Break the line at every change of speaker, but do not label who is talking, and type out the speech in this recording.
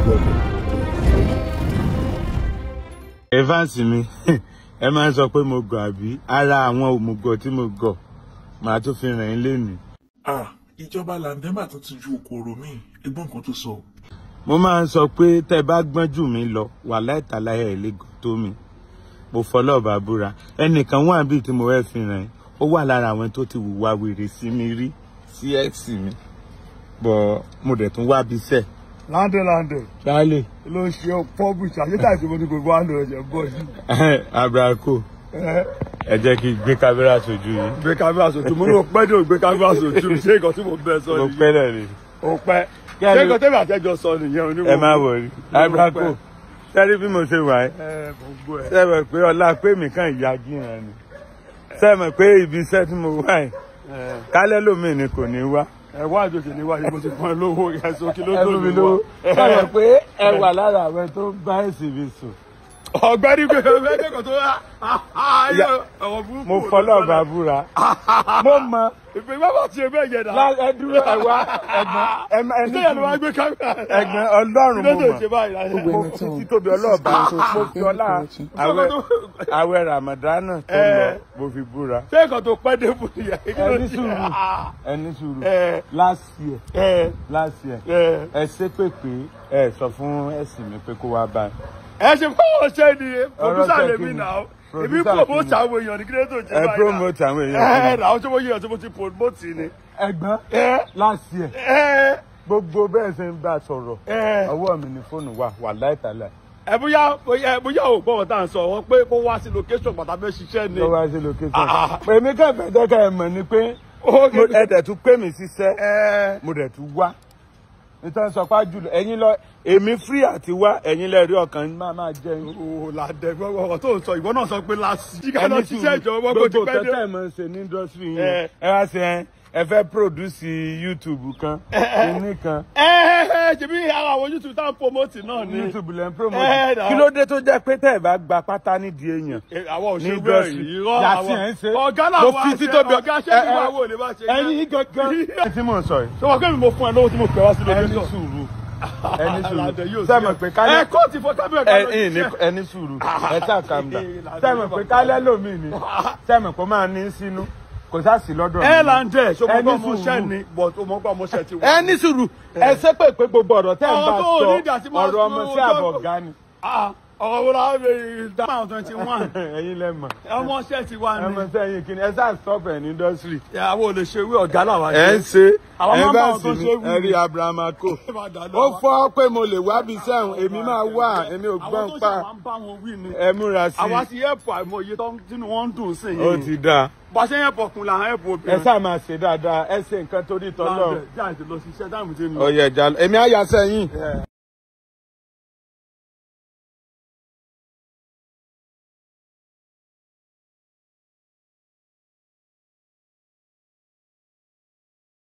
Welcome.
Evans mi, ẹ máa ń sọ pé mo gọ̀ àbí ara àwọn òmùgọ̀ tí mo gọ̀ màá tún fi ràn yín lénìí.
Ah, ìjọba Landema tó ti ju òkòrò míì, ẹgbọ́n nǹkan tó sọ.
Mo máa ń sọ pé tẹ́ bá gbọ́n jù mí lọ, wà láìtàláyà ẹ̀ lè gọ̀ tó mi. Mo fọlọ́ọ̀bà búra. Ẹnìkan wà bíi tí mo fẹ́ fi ràn yín, ó wà lára àwọn tó ti hùwà wèrè sí mi rí, sí ex mi. Bọ̀ mo dẹ̀ tún wá bí sẹ́ẹ̀.
Lande Lande.
Charlie.
Ló ń ṣe publish àyíká ìṣòro ní gbogbo àlọ́ ẹ̀jẹ̀ bọ̀ yìí.
Abrako, ẹ jẹ́ kí n gbé kámẹ́rà sójú yìí.
Gbé kámẹ́rà sójú, mo ní o pẹ́ dé o gbé kámẹ́rà sójú, ṣé nǹkan tí mo bẹ sọ
Mo
nìyẹn?
pẹ́ náà ni.
O pẹ́. Ṣé nǹkan tẹ́lẹ̀ àtẹ́jọ sọ nìyẹn?
Ẹ má wọrí. Abrako, sẹ́rí bí mo ṣe wà ẹ́.
Ẹ mo gbọ́ ẹ.
Ṣé mọ̀ pé ọlá pé mi kàn ya gíran ni. Ṣé mọ̀ pé ibi iṣẹ́ tí mo wà yìí, kálẹ́ lómi ni kò ní wá.
Ẹ wá àjòjì ní wáyé, mo ti fún ẹ lówó ẹ̀sùn kí ló
Ẹ
tó
fún mi
lè
lówó.
wá.
Ṣé mọ̀ pé ẹ wà lára àwọn tó ń bá ẹ̀sìn mi sùn?
Ọ̀gbẹ́ni gbé ẹgbẹ́ kan tó wá ọ̀rọ̀ burúkú.
Mo fọlọ́ bá búra. Mo mọ.
Ìpè má bàa ti ẹgbẹ́ yẹn náà.
Ẹ dúró ẹ wá ẹ̀gbọ́n ẹni
Ṣé yẹn ló wá gbé kámẹ́rà?
Ẹ̀gbọ́n Ọlọ́run mo
Kí ló
mọ̀.
ṣe báyìí láyé?
Mo fi títóbi ọlọ́ọ̀bá, mo fi ọlá àwẹ̀ Ramadana tó lọ, mo fi búra.
Ṣé nǹkan tó pẹ́ dé fún ìyá?
Ẹni sùúrù, ẹni sùúrù. Last year, last year, ẹ ṣépè pé ẹ sọ fún ẹ̀sìn mi pé kó wá bá
Ẹ ṣe fọwọ́ ṣe ni producer
Ọ̀rọ̀
lèmi
kí ni?
náà. Èmi
Producer
promote
kí ni?
àwọn èèyàn ní kí ló tó ṣe
Ẹ
báyìí náà.
promote àwọn èèyàn.
Ẹ náà ṣé mo yíyan tí mo ti promote ni.
Ẹ̀gbọ́n, last year, gbogbo bẹ́ẹ̀ ṣe ń bá a sọ̀rọ̀, ọwọ́ mi ni fóònù wà, wà láìtàlà.
Ẹ bóyá bóyá ò gbọ́ wọn tá à ń sọ wọn pé kó wá sí location pàtàkì fẹ́ ṣiṣẹ́ ni.
Ló wá sí location. Èmi kàn fẹ́ jẹ́ ká ẹ mọ̀ ni pé ẹ dẹ̀ tún pè mí síṣẹ́, mo dẹ̀ tún wá. Nítorí sọ pé jùlọ ẹ̀yin lọ, èmi free àti wá, ẹ̀yin lẹ rí ọkàn máa jẹ yín.
O Lande, ọ̀rọ̀ tó ń sọ, ìwọ náà sọ pé last jíkà lọ ṣiṣẹ́ ìjọba kò ti
Gbogbo
pẹ́ dé.
kẹtẹ mọ̀ ń ṣe ní industry yẹn, ẹ wá ṣe ẹ fẹ́ produce YouTube kan, kinní kan.
Ṣebí ara àwọn YouTube tá à ń promote náà ni.
YouTube lẹ́ ń promote. Kí ló dé tó jẹ́ pé tẹ́ ẹ bá gba pátá nídìí èèyàn
Àwọn
ní
òṣèré
industry?
irọ́
Yàtí ẹ̀ ń ṣe.
ọ̀gá
Mo
làwọn
fi títóbi
ọ̀gá ṣé kí wàá wò lè bá ṣe.
Ẹ̀yin gangan. Ẹ tí mò ń sọ yìí.
Ṣé wọn kẹ́mi mo fún ẹ lówó tí mo pè wá sí
Ẹni
location?
sùúrù, ẹni
Lande
sùúrù.
yóò
Ṣé mọ̀ pé kálẹ̀
ẹ kó ti fọ kábíyà
ẹ ẹni sùúrù, ẹ ṣáà calm down. Ṣé mọ̀ pé kálẹ̀ lómi ni? Ṣé mọ̀ pé ó máa ní sínú? Kò sá sí lọ́dọ̀ mi.
Ẹ Lande, ṣé o mọ̀ pé
Ẹni
ọmọọṣẹ́
sùúrù.
ni, but o mọ̀ pé ọmọọṣẹ́ ti wà.
Ẹni sùúrù, ẹ ṣépè pé gbogbo ọ̀rọ̀ tẹ́ ń bá
Ọ̀rọ̀ tó
sọ
ní ìdí àti máa
ọ̀rọ̀ ọmọ sí
sọ
àbọ̀ ọ̀gá ni.
Ọ̀rọ̀ wo la lè dá 21?
Ẹ̀yin lẹ mọ̀.
Ọmọọṣẹ́ ti wà
Ẹ
ní.
mọ̀ sẹ́yìn kí ni ẹ ṣáà stop ẹ̀ ní industry.
Àwọn ò lè ṣe wí, ọ̀gá làwa
Ẹ ń ṣe
Àwọn
ẹ
máa ń bá
bá
àwọn tó
sì
ṣe
ní
wí.
ẹ rí Abraham Ko. Ó fọ́ pé mo lè wá bí sẹ́hùn, èmi máa wá, èmi ò
Àwọn
gbọ́n
tó
pa.
ṣe wà ń bá wọn wí ni.
Ẹ múra sí
Àwa
i.
ti ẹ̀pù àìmọye tó tínú wọn ń dùn sí
Ó
yìí.
ti dáa.
Bá ṣe ẹ̀pù ọkùnrin là ń ẹ̀pù
Ẹ
obìnrin.
ṣáà máa ṣe dáadáa, ẹ ṣe nǹkan torí tọ́lọ́.
Lande, jáde lọ ṣiṣẹ́ táìmù ti ń lọ.
Ọ̀yẹ̀ ìjà, èmi á yà sẹ́yìn.